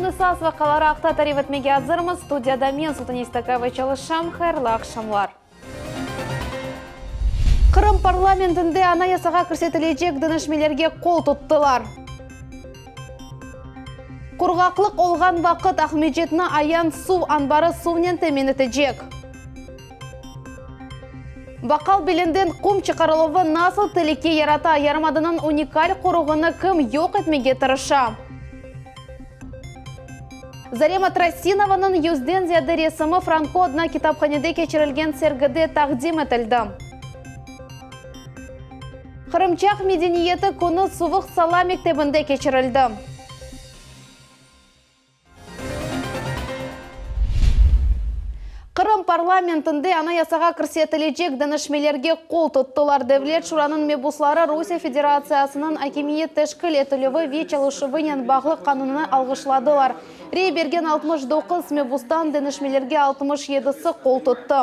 Künniñ esas vaqiaları aqta tarif etmege azırmız. Studiyada men, Sultane İstakayeva, çalışam. Hayırlı aqşamlar. Qırım parlamentinde Anayasağa kirsetilecek deñişmelerge qol tuttılar. Qurğaqlıq olğan vaqıt Aqmescitni Ayan suv anbarı suvnen temin etecek. Baqal belinden qum çıqarıluvı nasıl telüke yarata, yarımadanıñ unikal qoruğını kim yoq etmege tırışa? Zarema Trasinovanıñ yüzden ziyade resimi Franko adına kitaphanede keçirilgen sergide taqdim etildi. Qırımçaq medeniyeti künü Suvuq Sala mektebinde keçirildi. Qırım parlamentinde Anayasağa kirsetilecek deñişmelerge qol tuttılar. Devlet şuranıñ mebusları Rusiye Federatsiyasınıñ akimiyet teşkil etilüvi ve çalışuvınen bağlı qanunını alğışladılar. Rey bergen 69 mebustan deñişmelerge altmış yedisi qol tuttı.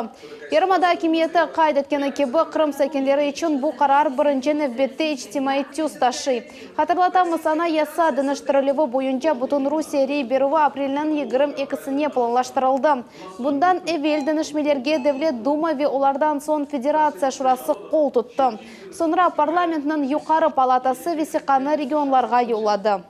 Yarımada akimiyeti qayd etkeni kibi, Qırım sakinleri içün bu qarar birinci nevbette içtimaiy tüs taşıy. Hatırlatamız, Anayasa deñiştirilüvi boyunca Bütünrusiye rey berüvi aprelniñ 22-sine planlaştırıldı. Bundan evel deñişmelerge Devlet Duma ve olardan soñ Federatsiya Şurası qol tuttı. Soñra parlamentniñ yuqarı palatası vesiqanı regionlarğa yolladı.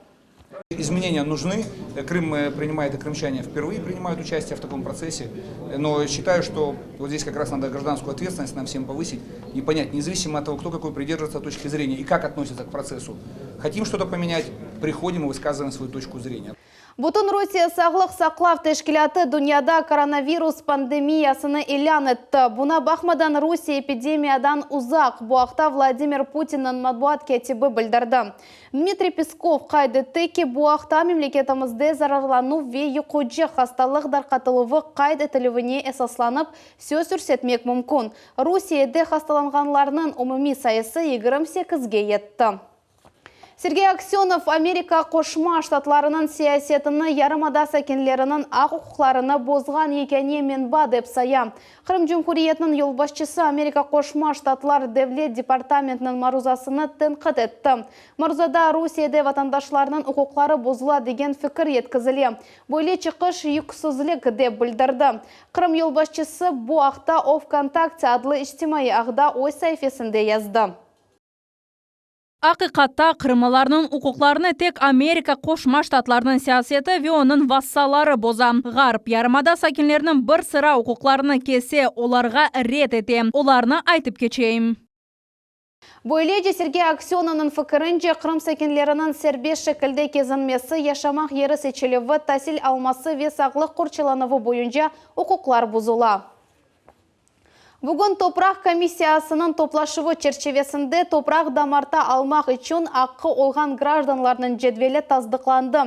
Изменения нужны. Крым принимает и крымчане впервые принимают участие в таком процессе. Но считаю, что вот здесь как раз надо гражданскую ответственность нам всем повысить и понять, независимо от того, кто какой придерживается точки зрения и как относится к процессу. Хотим что-то поменять, приходим и высказываем свою точку зрения. Bütün Rusiye sağlıq saqlav teşkilâtı dünyada koronavirus pandemiyasını ilân etti. Buna baqmadan, Rusiye epidemiyadan uzaq. Bu aqta Vladimir Putinniñ matbuat kâtibi bildirdi. Dmitriy Peskov qayd etti ki, bu aqta memleketimizde zararlanuv ve yuqucı hastalıq darqatıluvı qayd etilüvine esaslanıp söz yürsetmek mümkün. Rusiyede hastalanğanlarnıñ umumiy sayısı 28-ge yetti. Sergey Aksönov Amerika Qoşma Ştatlarınıñ siyasetini yarımada sakinleriniñ aq-uquqlarını bozğan yekâne menba dep saya. Qırım Cumhuriyetiniñ yolbaşçısı Amerika Qoşma Ştatlar Devlet departamentiniñ maruzasını tenqit etti. Maruzada Rusiyede vatandaşlarnıñ uquqları bozula degen fikir yetkizile. Böyle çıqış yüksüzlik, dep bildirdi. Qırım yolbaşçısı bu aqta o VKontakte adlı içtimaiy ağda öz saifesinde yazdı. Aqiqatta, qırımlılarnıñ uquqlarını tek Amerika Qoşma Ştatlarınıñ siyaseti ve onıñ vassalları boza. Ğarp, yarımada sakinleriniñ bir sıra uquqlarını kese, olarğa red ete. Olarnı aytıp keçeyim. Böylece, Sergey Aksönovnıñ fikirince, Qırım sakinleriniñ serbest şekilde kezinmesi, yaşamaq yeri seçilüvi, tasil alması ve sağlıq qorçalanuvı boyunca uquqlar bozula. Bugün topraq komissiyasınıñ toplaşuvı çerçivesinde topraq damarta almaq içün aqqı olğan grajdanlarnıñ cedveli tasdıqlandı.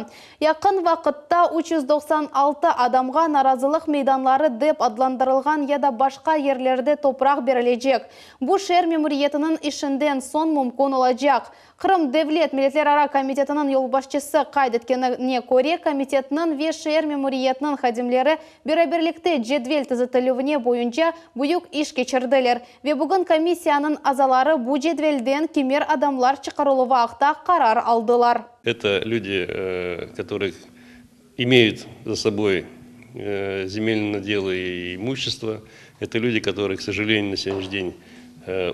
Yaqın vaqıtta 396 adamğa narazılıq meydanları dep adlandırılğan ya da başqa yerlerde topraq berilecek. Bu şeer memuriyetiniñ işinden soñ mümkün olacaq. Qırım Devlet milletlerara komitetiniñ yolbaşçısı qayd etkenine köre, komitetniñ ve şeer memuriyetiniñ hadimleri beraberlikte cedvel tizetilüvine boyunca büyük iş keçirdiler ve bugün komissiyanıñ azaları bu cedvelden kimer adamlar çıqarıluvı aqta qarar aldılar. Это люди, которые имеют за собой земельные наделы и имущество. Это люди, которые, к сожалению, на сегодняшний день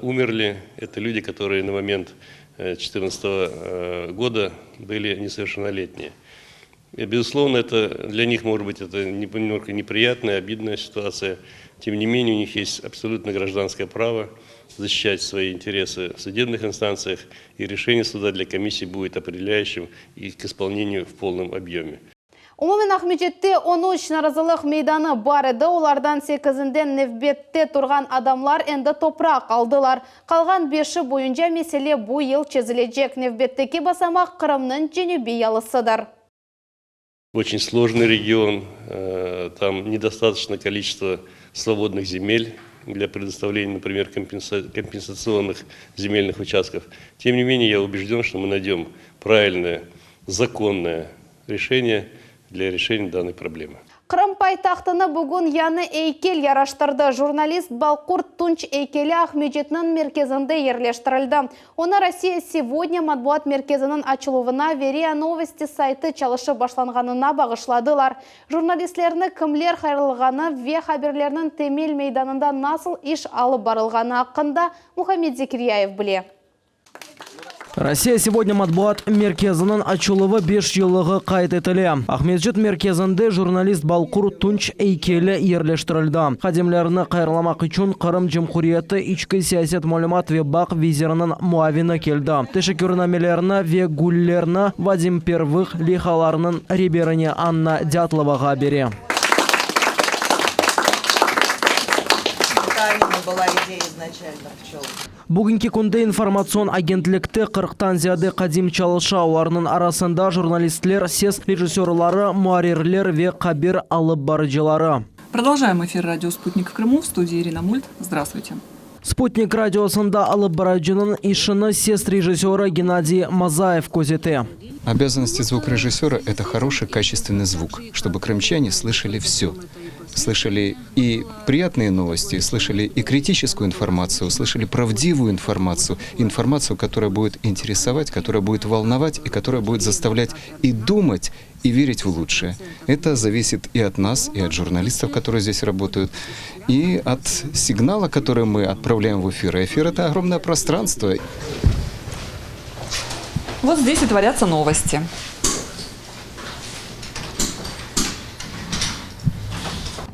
умерли. Это люди, которые на момент четырнадцатого года были несовершеннолетние. И, безусловно, это для них, может быть, это немного неприятная, обидная ситуация. Тем не менее, у них есть абсолютно гражданское право защищать свои интересы в судебных инстанциях, и решение суда для комиссии будет определяющим и к исполнению в полном объеме. Umumen Aqmescitte 13 narazılıq meydanı bar edi, olardan sekizinden nevbette turğan adamlar endi topraq aldılar. Qalğan beşi boyunca mesele bu yıl çezilecek. Nevbetteki basamaq Qırımnıñ cenübiy yalısıdır. Очень сложный регион, там недостаточно количество свободных земель для предоставления, например, компенсационных земельных участков. Тем не менее, я убежден, что мы найдем правильное, законное решение для решения данной проблемы. Qırım paytahtını bugün yañı eykel yaraştırdı. Jurnalist Balqurt Tunç eykeli Aqmescitniñ merkezinde yerleştirildi. Onı Rossiya segodnâ matbuat merkeziniñ açıluvına ve RIA Novosti saytı çalışıp başlanğanına bağışladılar. Jurnalistlerni kimler hayırlağanı ve haberlerniñ temel meydanında nasıl iş alıp barılğanı aqqında Muhammed Zekiryayev bile. Rossiya segodnâ matbuat merkeziniñ açıluvı beş yıllığı qayd etile. Aqmescit merkezinde jurnalist Balqur Tunç eykeli yerleştirildi. Hadimlerni hayırlamaq içün Qırım Cumhuriyeti içki siyaset, malümat ve bağ viziriniñ muavini keldi. Teşekkürnamelerni ve güllerni Vadim Pervıh leyhalarınıñ reberine Anna Dâtlovağa bere. Bugünki künde informatsion agentlikte qırqtan ziyade qadim çalışa, olarnıñ arasında jurnalistler, ses rejissörları, muarrirler ve haber alıp barıcıları. Продолжаем эфир радио «Спутник» в Крыму. В студии Ирина Мульт. Здравствуйте. Sputnik radiosında alıp barıcınıñ işini ses rejissörı Gennadiy Mazayev közete. Обязанности звукорежиссера – это хороший, качественный звук, чтобы крымчане слышали все. Слышали и приятные новости, слышали и критическую информацию, слышали правдивую информацию, информацию, которая будет интересовать, которая будет волновать и которая будет заставлять и думать, и верить в лучшее. Это зависит и от нас, и от журналистов, которые здесь работают, и от сигнала, который мы отправляем в эфир. Эфир – это огромное пространство. Вот здесь и творятся новости.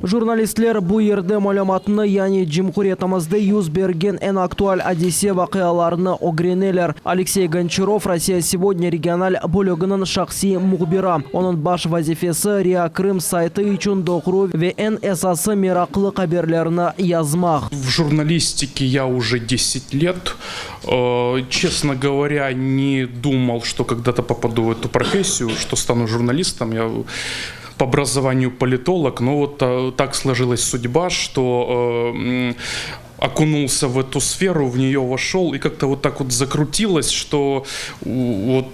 Jurnalistler bu yerde malümatnı, yani cumhuriyetimizde yüz bergen eñ aktual adise-vaqialarnı ögreneler. Aleksey Gonçarov, Rossiya segodnâ regional bölüginiñ şahsiy mühbiri. Onıñ baş vazifesi, RIA-Krım saytı içün doğru ve eñ esası meraqlı haberlerni yazmaq. В журналистике я уже 10 лет. Честно говоря, не думал, что когда-то попаду в эту профессию, что стану журналистом. Я по образованию политолог, но вот так сложилась судьба, что окунулся в эту сферу, в нее вошел, и как-то вот так вот закрутилось, что вот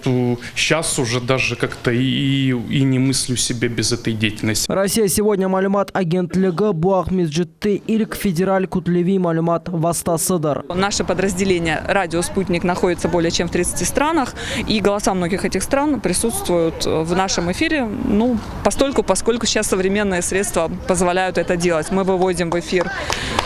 сейчас уже даже как-то и, и не мыслю себе без этой деятельности. Rossiya segodnâ malümat agentligi bu Aqmescitte ilk federal kütleviy malümat vastasıdır. Наше подразделение «Радио Спутник» находится более чем в 30 странах, и голоса многих этих стран присутствуют в нашем эфире, ну, постольку, поскольку сейчас современные средства позволяют это делать. Мы выводим в эфир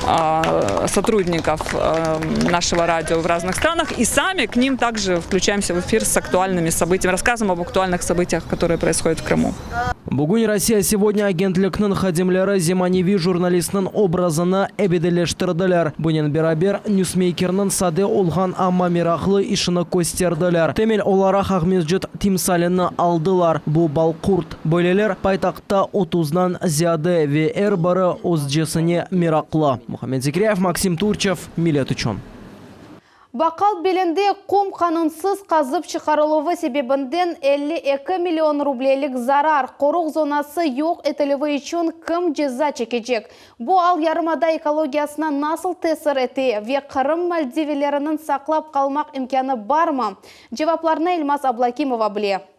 а, сотрудников э, нашего радио в разных странах и сами к ним также включаемся в эфир с актуальными событиями, рассказываем об актуальных событиях, которые происходят в Крыму. Bugün Rossiya segodnâ agentlikniñ hadimleri zemaneviy jurnalistniñ obrazını ebediyleştirdiler. Bunen beraber newsmakerniñ sade olğan amma meraqlı işini kösterdiler. Temel olaraq Aqmescit timsalini aldılar. Bu balqurt. Böyleler paytahtta otuzdan ziyade ve er biri özcesine meraqlı. Muhammed Zekiryayev, Maksim Turçev, Millet içün. Bakal belinde qum qanunsız qazıp çıqarıluvı sebebinden 52 million rublelik zarar qoruq zonası yoq etilüvi içün kim ceza çekecek? Bu al yarımada ekologiyasına nasıl tesir ete ve Qırım Maldivileriniñ saqlap qalmaq imkânı barmı? Cevaplarnı Elmaz Ablakimova bile.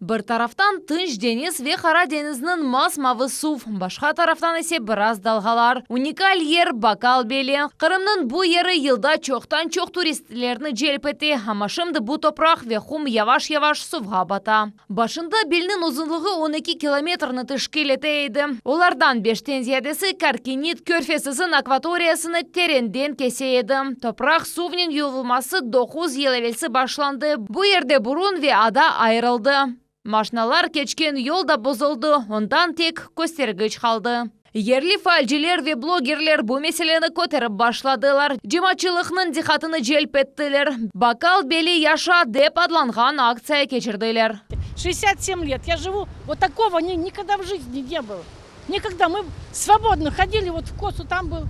Bir taraftan tınç deñiz ve Qara deñizniñ mas-mavı suv, başqa taraftan ise biraz dalğalar. Unikal yer Bakal beli. Qırımnıñ bu yeri yılda çoqtan-çoq turistlerni celp ete, amma şimdi bu topraq ve qum yavaş-yavaş suvğa bata. Başında belniñ uzunlığı 12 kilometrni teşkil ete edi. Olardan beşten ziyadesi Karkinit körfeziniñ akvatoriyasını terenden kese edi. Topraq suvnen yuvulması 9 yıl evelsi başlandı. Bu yerde burun ve ada ayırıldı. Maşinalar keçken yol da bozuldı, ondan tek köstergiç qaldı. Yerli faalciler ve blogerler bu meseleni köterip başladılar. Cemaatçılıqnıñ diqqatını celp ettiler. Bakal beli yaşa dep adlanğan aktsiya keçirdiler. 67 лет я живу, вот такого ни, никогда в жизни не было. Никогда. Мы свободно ходили, вот в косу там был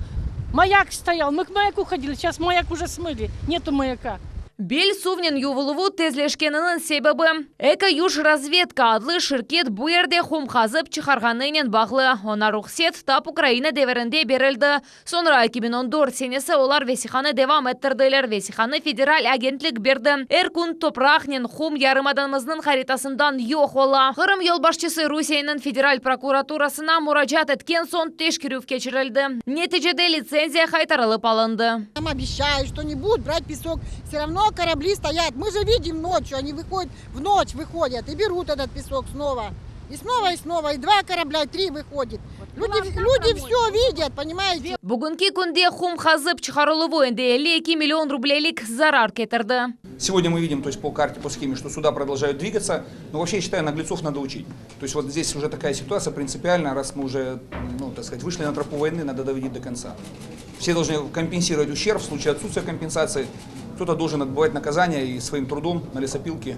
маяк стоял, мы к маяку ходили, сейчас маяк уже смыли, нету маяка. Bel suvnen yuvuluvı tezleşkeniniñ sebebi, Eko-Yujrazvedka adlı şirket bu yerde qum qazıp çıqarğanınen bağlı. Oña ruhset tap Ukraina devirinde berildi. Soñra, 2014 senesi olar vesiqanı devam ettirdiler. Vesiqanı federal agentlik berdi. Er kün topraqnen qum yarımadamıznıñ haritasından yoq ola. Qırım yolbaşçısı Rusiyeniñ Federal prokuraturasına muracaat etken soñ teşkerüv keçirildi. Neticede litsenziya qaytarılıp alındı. Нам обещают, что не будут брать песок. Все равно корабли стоят. Мы же видим ночью, они выходят, в ночь выходят и берут этот песок снова. И снова, и снова, и два корабля, и три выходит. Люди, люди все видят, понимаете? Bugünki künde qum qazıp çıqarıluvı endi 52 million rublelik zarar ketirdi. Сегодня мы видим, то есть по карте, по схеме, что суда продолжают двигаться, но вообще, я считаю, наглецов надо учить. То есть вот здесь уже такая ситуация принципиально, раз мы уже, ну, так сказать, вышли на тропу войны, надо доводить до конца. Все должны компенсировать ущерб, в случае отсутствия компенсации кто-то должен отбывать наказание и своим трудом на лесопилке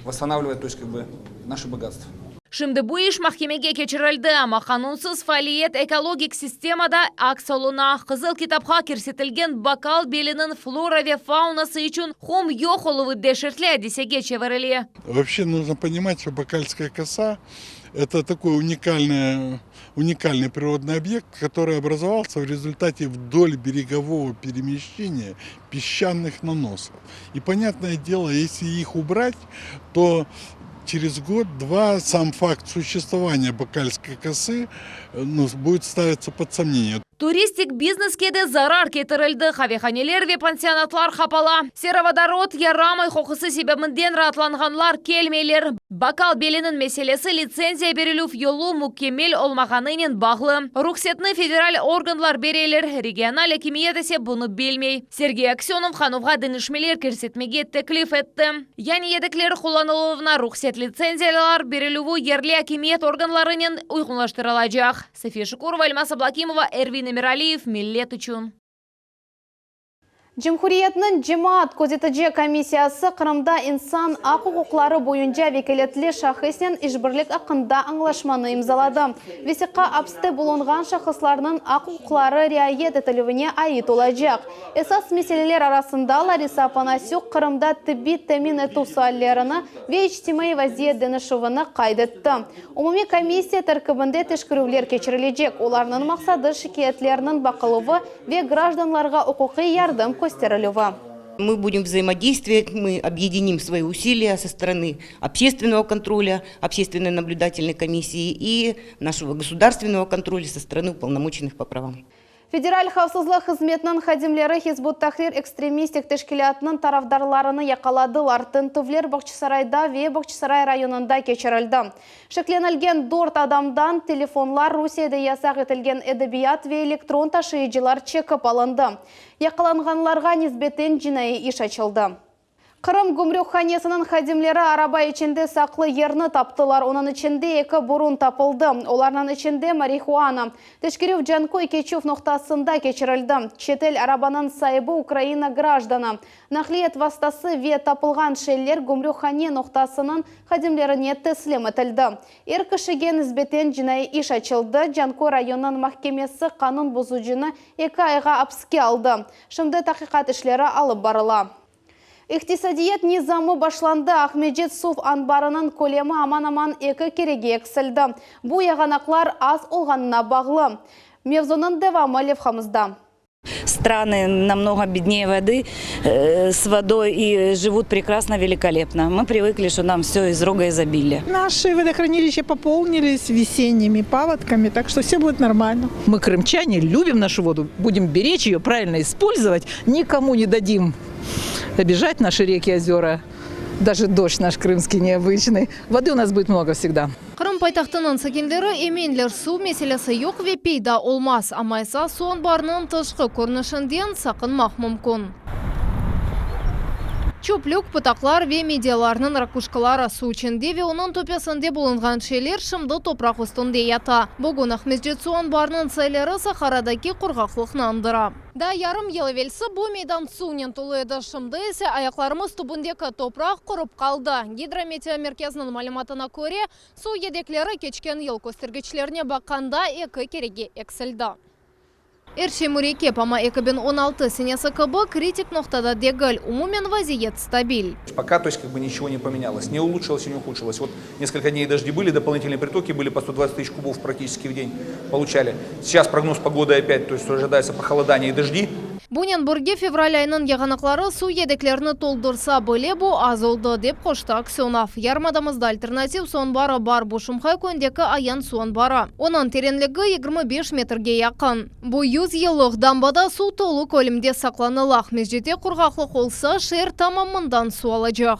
восстанавливать, то есть как бы наши богатства. Şimdi bu iş mahkemege keçirildi, amma qanunsız faaliyet ekologik sistemada aks oluna. Qızıl kitapqa kirsetilgen Bakal beliniñ flora ve faunası içün qum yoq oluvı deşetli adisege çevirile. Вообще нужно понимать, что Бакальская коса – это такой уникальный, уникальный природный объект, который образовался в результате вдоль берегового перемещения песчаных наносов. И понятное дело, если их убрать, то через год-два сам факт существования Бакальской косы ну, будет ставиться под сомнение. Turistik bizneske de zarar ketirildi. Qavehaneler ve pansionatlar qapala. Serovodorod yaramay qoqusı sebebinden raatlanğanlar kelmeyler. Bakal beliniñ meselesi litsenziya berilüv yolu mükemmel olmağanınen bağlı. Ruhsetni federal organlar bereler, regional akimiyet ise bunı bilmey. Sergey Aksenov qanunğa deñişmeler kirsetmege teklif etti. Yani yedekler qullanıluvına ruhset litsenziyalar berilüvi yerli akimiyet organlarınen uyğunlaştırılacaq. София Шукурова, Альмас Аблакимова, Эрвин Эмиралиев, Millet içün. Cumhuriyetniñ cemaat közetici komissiyası Qırımda insan aq-uquqları boyunca vekâletli şahısnen işbirlik aqqında añlaşmanı imzaladı. Vesiqa apiste bulunğan şahıslarnıñ aq-uquqları riayet etilüvine ait olacaq. Esas meseleler arasında Larisa Opanasük Qırımda tibbiy temin etüv suallerini ve içtimaiy vaziyet deñişüvini qayd etti. Umumiy komissiya terkibinde teşkerüvler keçirilecek, olarnıñ maqsadı şikâyetlerniñ baqıluvı ve grajdanlarğa uquqiy yardım kösterilüvi. Мы будем взаимодействовать, мы объединим свои усилия со стороны общественного контроля, общественной наблюдательной комиссии и нашего государственного контроля со стороны уполномоченных по правам. Federal havfsızlıq hızmetiniñ hadimleri Hizb ut-Tahrir ekstremistik teşkilâtınıñ tarafdarlarını yaqaladılar. Tintüvler Bağçasarayda ve Bağçasaray rayonında keçirildi. Şeklenilgen dört adamdan telefonlar, Rusiyede yasaq etilgen edebiyat ve elektron taşıyıcılar çekip alındı. Yaqalanğanlarğa nisbeten cinaiy iş açıldı. Qırım gümrükhanesiniñ hadimleri araba içinde saqlı yerni taptılar. Onıñ içinde eki burun tapıldı. Olarnıñ içinde marihuana. Teşkerüv Canköy keçüv noqtasında keçirildi. Çetel arabanıñ saibi Ukraina grajdanı. Naqliyat vastası ve tapılğan şeyler gümrükhane noqtasınıñ hadimlerine teslim etildi. Er kişige nisbeten cinaiy iş açıldı. Canköy rayonınıñ mahkemesi qanun bozucını eki ayğa apske aldı. Şimdi taqiqat işleri alıp barıla. İqtisadiyat nizamı başlandı, Aqmescit suv anbarınıñ kölemi aman-aman eki kerege eksildi. Bu yağanaqlar az olğanına bağlı. Mevzunıñ devamı levhamızda. Страны намного беднее воды, с водой и живут прекрасно, великолепно. Мы привыкли, что нам все из рога изобилия. Наши водохранилища пополнились весенними паводками, так что все будет нормально. Мы, крымчане, любим нашу воду, будем беречь ее, правильно использовать, никому не дадим обижать наши реки, озера. Даже дождь наш крымский необычный. Воды у нас будет много всегда. Qırım paytahtınıñ sakinleri eminler suv meselesi yoq ve peyda olmaz. Amma esas suv anbarınıñ tışqı körünişinden saqınmaq mümkün. Çöplük, pıtaqlar ve midiyalarnıñ rakuşkaları suv içinde ve onıñ töpesinde bulunğan şeyler şimdi topraq üstünde yata. Bugün Aqmescit suv anbarınıñ sayları Saharadaki qurğaqlıqnı añdıra. Daa yarım yıl evelsi bu meydan suvnen tolu edi, şimdi ise ayaqlarımız tübündeki topraq qurıp qaldı. Gidrometeomerkezniñ malümatına köre, suv yedekleri keçken yıl köstergiçlerine baqqanda eki kerege eksildi. Er şey mürekkep, amma 2016 senesi kibi kritik noqtada degil, umumen vaziyet stabil. Пока, то есть, как бы ничего не поменялось, не улучшилось и не ухудшилось. Вот несколько дней дожди были, дополнительные притоки были по 120 тысяч кубов практически в день получали. Сейчас прогноз погоды опять, то есть ожидается похолодание и дожди. Bunen birge fevral ayınıñ yağanaqları suv yedeklerini toldursa bile, bu az oldı, dep qoştı Aksönov. Yarımadamızda alternativ suv anbarı bar, bu Şumhay köyündeki Ayan suv anbarı. Onıñ terenligi 25 metrge yaqın. Bu yüz yıllıq dambada suv tolu kölemde saqlanıla. Aqmescitte qurğaqlıq olsa, şeer tamam mından suv alacaq.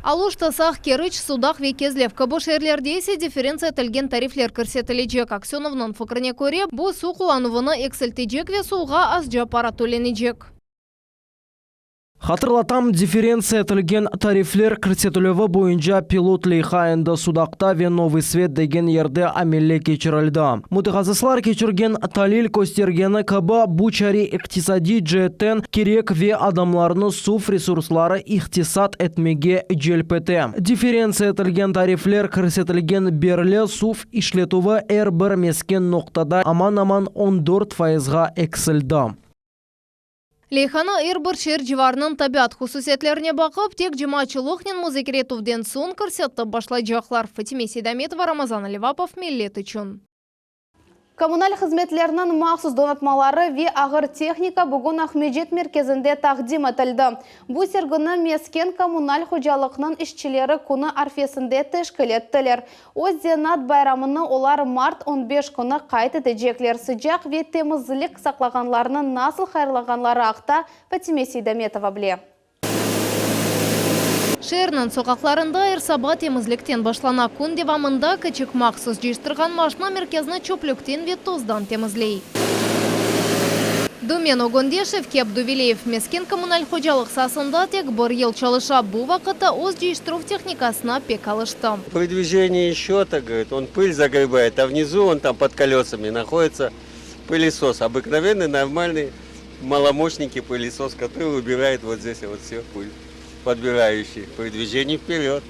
Aluşta, Saq, Keriç, Sudaq ve Kezlev kibi şeerlerde ise differentsiya etilgen tarifler kirsetilecek. Aksönovnıñ fikrine köre, bu suv qullanuvını eksiltecek ve suvğa azca para tölenecek. Hatırlatam, differentsiya etilgen tarifler kirsetilüvi boyunca pilot leyha endi Sudaqta ve Novıy Svet degen yerde amelle keçirildi. Mütehassıslar keçirgen talil köstergeni kibi, bu çare iqtisadiy ceetten kerek ve adamlarnı suv resursları iqtisat etmege celp ete. Differentsiya etilgen tarifler kirsetilgen berli suv işletüvi er bir mesken noqtada aman-aman 14 fayızğa eksildi. Leyhanı er bir şeer civarınıñ tabiat hususiyetlerine baqıp, tek cemaatçılıqnen muzakere etüvden soñ kirsetip başlaycaqlar. Fatime Seydametova, Ramazan Alivapov, Millet içün. Kommunal hızmetlerniñ mahsus donatmaları ve ağır tehnika bugün Aqmescit merkezinde taqdim etildi. Bu sergini mesken-kommunal hocalıqnıñ işçileri künü arfesinde teşkil ettiler. Öz zenaat bayramını olar mart 15 künü qayd etecekler. Sıcaq ve temizlik saqlağanlarnı nasıl hayırlağanları aqta Fatime Seydametova bile. Şeerniñ soqaqlarında er saba temizlikten başlana. Kün devamında kiçik mahsus cıyıştırğan maşina merkezni çöplükten ve tozdan temizley. Dümen ögünde Şevki Abduveliyev mesken-kommunal hocalıq saasında tek bir yıl çalışa. Bu vaqıtta öz cıyıştıruv tehnikasına pek alıştı. При движении щеток, говорит, он пыль загребает, а внизу он там под колесами находится пылесос. Обыкновенный, нормальный, маломощненький пылесос, который убирает вот здесь вот все пыль, подбирающий при движении вперед.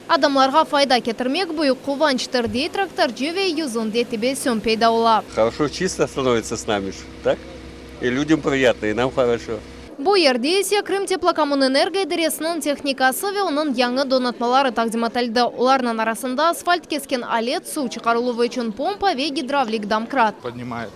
Adamlarğa fayda ketirmek büyük quvançtır, dey traktorcı ve yüzünde tebessüm peyda ola. Хорошо, чисто становится с нами, так? И людям приятно, и нам хорошо. Bu yerde ise Krımteplokommunenergo idaresiniñ tehnikası ve onıñ yañı donatmaları taqdim etildi. Olarnıñ arasında asfalt kesken alet, suv çıqarıluvı içün pompa ve gidravlik domkrat. Поднимает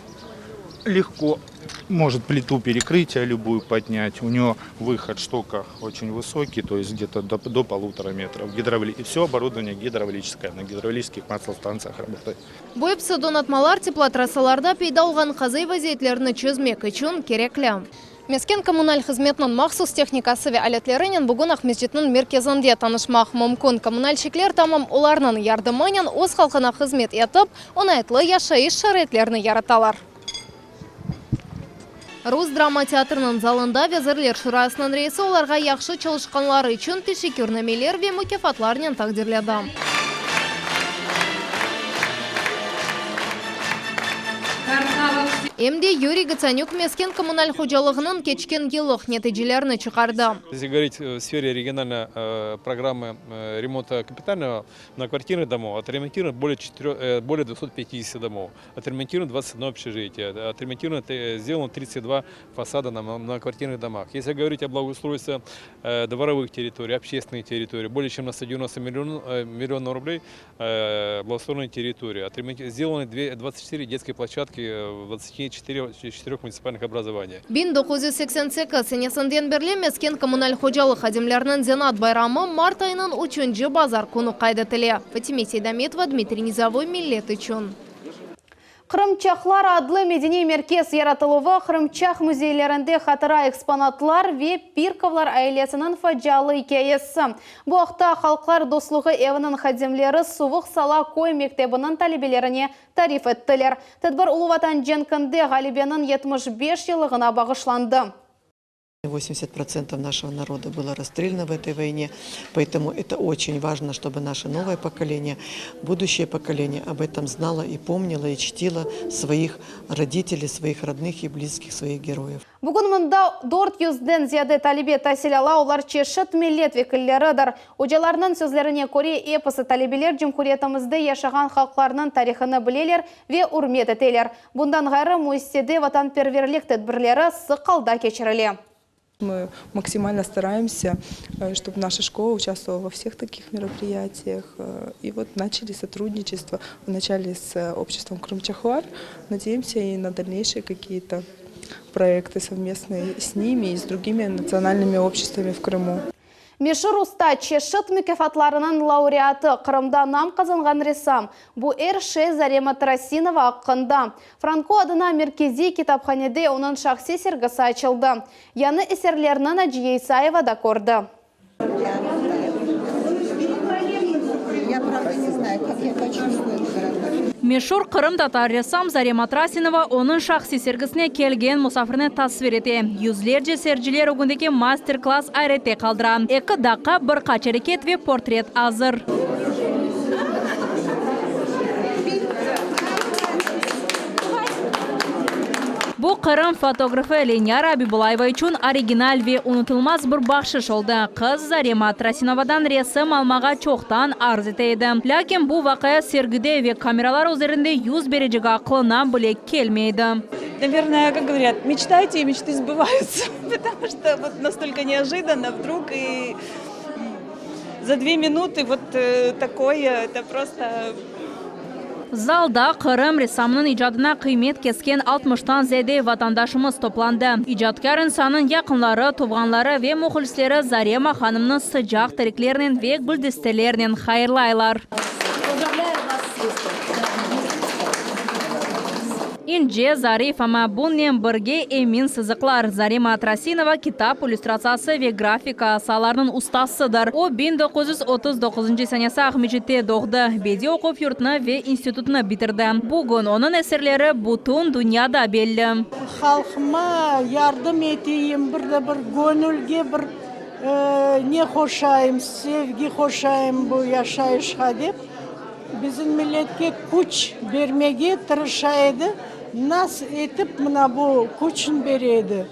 легко, может плиту перекрытия любую поднять. У него выход штока очень высокий, то есть где-то до, до полутора метров. Гидравли... И все оборудование гидравлическое, на гидравлических маслостанциях работает. Bu episi donatmalar teplotrassalarda peyda olğan qazaiy vaziyetlerni çezmek içün kerekli. Mesken-kommunal hızmetniñ mahsus tehnikası ve aletlerinen bugün Aqmescitniñ merkezinde tanışmaq mümkün. Kommunalşikler tamam olarnıñ yardımınen öz halqına hızmet etip, oñaytlı yaşayış şaraitlerini yaratalar. Rus drama teatriniñ zalında Vezirler Şurasınıñ reisi olarğa yahşı çalışqanları içün teşekkürnameler ve mukâfatlarnen taqdirledi. Em de Yuriy Gotsanük mesken-kommunal hocalığınıñ keçken yıllıq neticelerini çıqardı. Если говорить в сфере региональной программы ремонта капитального многоквартирных домов, отремонтировано более четырё, более 250 домов, отремонтировано 21 общежитие, отремонтировано, сделано 32 фасада на многоквартирных домах. Если говорить о благоустройстве дворовых территорий, общественных территорий, более чем на 190 миллионов рублей благоустроенной территории. Сделаны 24 детские площадки в 24 муниципальных образованиях. 1988 senesinden berli mesken-kommunal hocalıq hadimleriniñ zenaat bayramı mart ayınıñ üçünci bazar künü qayd etile. Fatime Seydametova, Dmitriy Nizovoy, Millet içün. Qırımçaqlar adlı medeniy merkez yaratıluvı, Qırımçaq müzeylerinde hatıra eksponatlar ve Pirkovlar ailesiniñ facialı ikâyesi. Bu aqta Halqlar dostluğı eviniñ hadimleri Suvuq Sala köy mektebiniñ talebelerine tarif ettiler. Tedbir Ulu Vatan cenkinde ğalebeniñ 75 yıllığına bağışlandı. 80% нашего народа было расстреляно в этой войне, поэтому это очень важно, чтобы наше новое поколение, будущее поколение об этом знало и помнило, и чтило своих родителей, своих родных и близких, своих героев. Bugün mında 400-den ziyade talebe tasil ala, olar çeşit millet vekilleridir. Ocalarnıñ sözlerine köre, episi talebeler cumhuriyetimizde yaşağan halqlarnıñ tarihını bileler ve ürmet eteler. Bundan ğayrı, müessisede vatanperverlik tedbirleri sıq alda keçirile. Мы максимально стараемся, э, чтобы наша школа участвовала во всех таких мероприятиях. Э, и вот начали сотрудничество вначале с э, обществом Крымчахлар. Надеемся и на дальнейшие какие-то проекты совместные с ними и с другими национальными обществами в Крыму. Meşur usta, çeşit mukâfatlarınıñ laureatı, Qırımda nam qazanğan ressam. Bu er şey Zarema Trasinova aqqında. Franko adına Merkeziy kitaphanede onıñ şahsiy sergisi açıldı. Yañı eserlerni Naciye İsayeva da kördi. Meşur qırımtatar ressam Zarema Trasinova onıñ şahsiy sergisine kelgen musafirni tasvir ete. Yüzlerce seyirciler ögündeki master-klass ayrette qaldıra. Eki daqqa, bir qaç areket ve portret azır. Bu Qırım fotografı Lenyara Abibulayeva içün original ve unutılmaz bir bahşış oldı. Qız Zarema Trasinovadan resim almağa çoqtan arz ete edi. Lâkin bu vaqia sergide ve kameralar üzerinde yüz berecegi aqlına bile kelmey edi. Navernoye, kak govorât, meçtayte i meçtı sbıvayutsa, potomu çto vot nastolko neojidanno vdrug i za dve minutı vot takoye, eto prosto. Zalda Qırım ressamınıñ icadına qıymet kesken altmıştan ziyade vatandaşımız toplandı. İcatkâr insannıñ yaqınları, tuvğanları ve mühlisleri Zarema hanımnı sıcaq tileklernen ve güldestelernen hayırlaylar. İnce, zarif, amma bunnen birge emin sızıqlar. Zarema Trasinova kitap illüstratsiyası ve grafika saalarınıñ ustasıdır. O, 1939 senesi Aqmescitte doğdı, bediy oquv yurtını ve institutını bitirdi. Bugün onıñ eserleri bütün dünyada belli. Halqıma yardım eteyim, bir de bir göñülge bir ne qoşayım, sevgi qoşayım bu yaşayışqa dep, Bizim milletke küç bermege tırışa edi, nasıl etip mına bu küçün bere edi.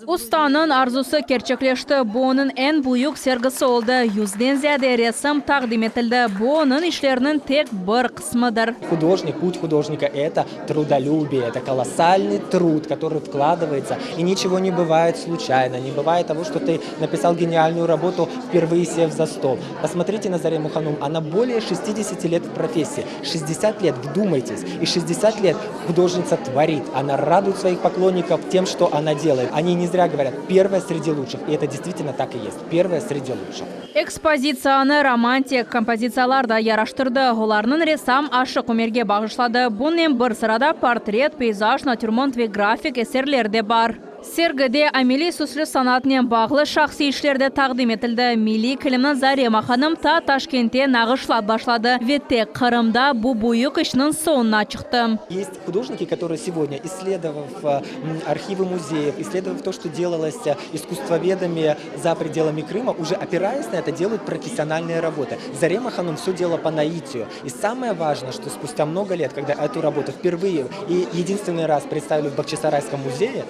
Ustanıñ arzusı kerçekleşti, bu onıñ eñ büyük sergisi oldı, yüzden ziyade resim taqdim etildi, bu onıñ işleriniñ tek bir qısmıdır. Hudojnik, put hudojnika, eto trudolübiye, eto kolossalnıy trud, kotorıy vkladывается, i niçego ne bıvaet sluçayno, ne bıvaet togo, çto tı napisal genialnuyu rabotu, vpervıye sev za stol. Posmotrite na Zaremu hanum, ona bolee şestidesяti let v professii, şestdesят let, vdumайтесь, i şestdesят let hudojnitsa tvorit, ona raduet svoih poklonnikov tem, çto ona delает. Oni ne zrâ govorât, pervaya sredi lutşih, i eto destvitelno tak i est, pervaya sredi lutşih. Ekspozitsiyanı romantik kompozitsiyalar da yaraştırdı, olarnıñ ressam Aşıq Umerge bağışladı. Bunnen bir sırada portret, peyzaj, natürmont ve grafik eserler de bar. Sergide ameliy süslü sanatnen bağlı şahsiy işler de taqdim etildi. Milliy kilimni Zarema hanım ta Taşkentte nağışlap başladı ve tek Qırımda bu büyük işniñ soñuna çıqtı. Est hudojniki, kotorıye segodnâ, issledovav arhivı muzeyev, issledovav to, çto delalось iskusstvovedami za predelami Krıma, uje opirayas na eto, delayut professionalnıye raboty. Zarema hanım vsö delala po naitiyu. I samoye vajno, çto spustâ mnogo let, kogda etu rabotu vpervıye i yedinstvennyy raz predstavili v Bahçesarayskom muzeye,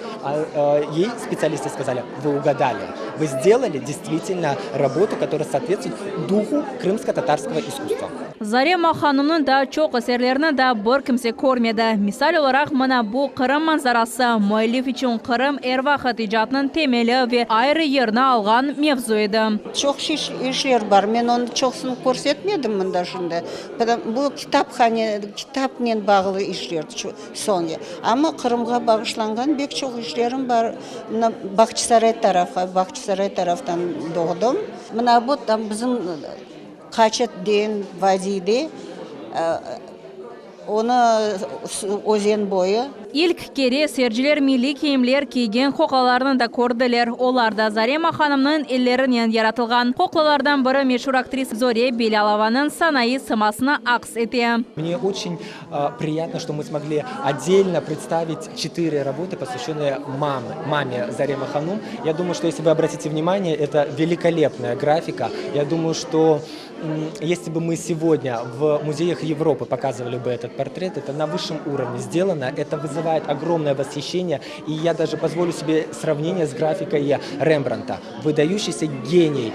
ey spetsialisty skazali, vı ugadali, vı sdelali deystvitelno rabotu, kotoraya sootvetstvuet duhu krımsko-tatarskogo iskusstva. Zarema hanımnıñ daa çoq eserlerini daa bir kimse körmedi. Misal olaraq, mına bu Qırım manzarası, müellif içün Qırım er vaqıt icatnıñ temeli ve ayrı yerni alğan mevzu edi. Çoq işler bar, men onı çoqsını körsetmedim mında şimdi. Bu kitaphane, kitapnen bağlı işler soñi. Amma Qırımğa bağışlanğan bek çoq işlerim bar. Mına Bağçasaray tarafqa, Bağçasaray taraftan doğdım. Mına bu tam bizim Qaçı den vadiyde, onı özen boyu. İlk kere seyirciler milliy kiyimler kiygen qoqlalarnı da kördiler. Olar da Zarema hanımnıñ ellerinen yaratılğan. Qoqlalardan biri meşur aktrisa Zore Belâlovanıñ sanayı sımasını aks ete. Mne oçen priyatno, çto mı smogli otdelno predstavit çetıre rabotı, posvâşçennıye mame Zarema hanum. Ya dumayu, çto esli vı obratite vnimaniye, eto velikolepnaya grafika. Ya dumayu, çto Если бы мы сегодня в музеях Европы показывали бы этот портрет, это на высшем уровне сделано, это вызывает огромное восхищение, и я даже позволю себе сравнение с графикой Рембрандта. Выдающийся гений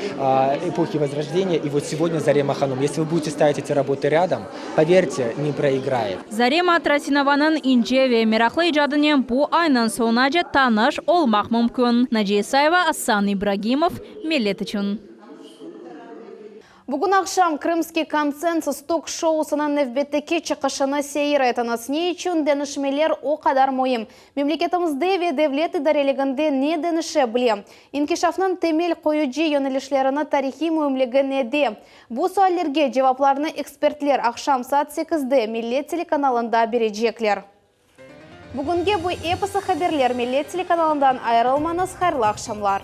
эпохи Возрождения, и вот сегодня Зарема Ханум. Если вы будете ставить эти работы рядом, поверьте, не проиграет. Zarema Trasinovanıñ ince ve meraqlı icadınen bu aynıñ soñunace tanış olmaq mümkün. Naciye İsayeva, Asan İbragimov, Millet içün. Bugün aqşam Krımskiy konsensus tok-şousınıñ nevbetteki çıqışını seyir etiñiz. Ne içün deñişmeler o qadar müim? Memleketimizde ve devlet idareliginde ne deñişe bile? İnkişafnıñ temel qoyucı yönelişlerini tarihiy müimligi nede? Bu suallerge cevaplarnı ekspertler aqşam saat sekizde Millet telekanalında berecekler. Bugünge bu episi haberler Millet telekanalından ayırılmañız, hayırlı aqşamlar.